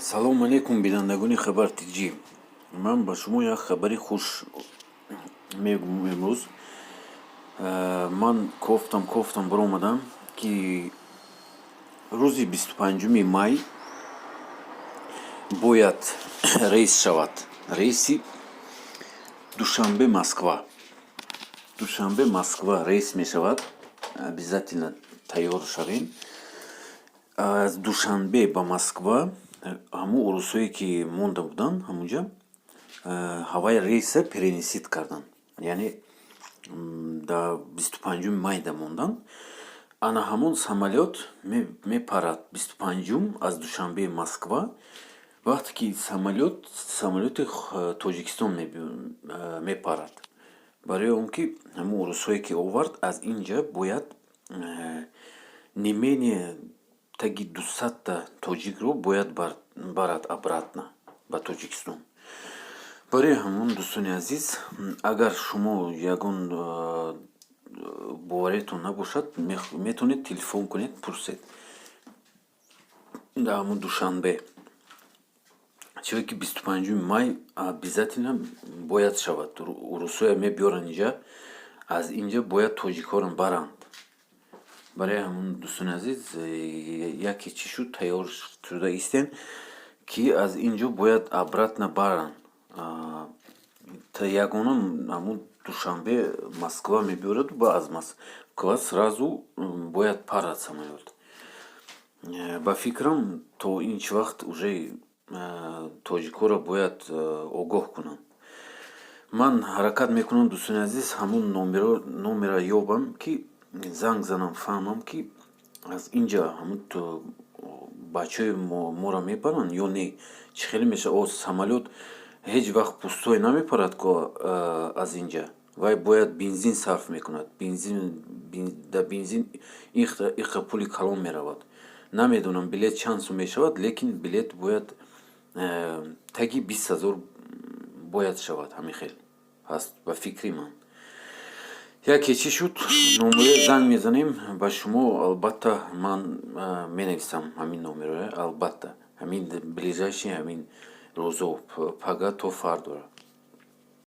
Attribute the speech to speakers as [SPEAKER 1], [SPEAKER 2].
[SPEAKER 1] Салому алейкум, бинандагони Хабар Тҷ. Ман ба шумо як хабари хуш мегӯм. Имрӯз ман кофтам, кофтам, баромадам, ки рӯзи 25-уми май бояд рейс шавад, рейси Душанбе Москва. Душанбе Москва рейс мешавад, обязательно тайёр шавем. Аз Душанбе ба Москва ҳамун урусое, ки монда буданд ҳамунҷа, ҳавай рейса переносить карданд, яъне дар 25-уми майда монданд. Ана ҳамон самолёт мепарад 25-ум аз Душанбеи Москва. Вақте ки самолёти Тоҷикистон мепарад, барои он ки ҳамун урусҳое, ки овард, аз инҷа бояд не менее таги 200-та тоҷикро бояд барад обратно ба Тоҷикистон. Барои ҳамон, дӯстони азиз, агар шумо ягон бовариятон набошад, метавонед телефон кунед, пурсед дар ҳамун Душанбе, чиро ки 25-уми май обязательно бояд шавад. Урусҳоя мебиёранд инҷа, аз инҷа бояд тоҷикҳоро баранд. Барои ҳамон, дӯстони азиз, яке чӣ шуд, тайёр шуда истем, ки аз ин ҷо бояд обратно баранд. Ягона ҳамун Душанбе Москва мебиёраду ба аз Москва сразу бояд парад самолёт. Ба фикрам, то ин чӣ вақт уже тоҷикҳоро бояд огоҳ кунанд. Ман ҳаракат мекунам, дӯстони азиз, ҳамун номера ёбам, ки занг занам, фаҳмам, ки аз инҷа ҳамун бачаҳои моро мебаранд ё не, чӣ хеле мешавад. О, самолёт ҳеҷ вақт пустой намепарад ко аз инҷа вай бояд бензин сарф мекунад. Бензин, дар бензин иқа пули калон меравад. Намедонам, билет чанд сум мешавад, лекин билет бояд таги 20 000 бояд шавад. Ҳамин хел ҳаст ба фикри ман. Яке чӣ шуд, номере занг мезанем ба шумо, албатта ман менависам ҳамин номеро, албатта ҳамин ближайший ҳамин рӯзо, пага то фардора.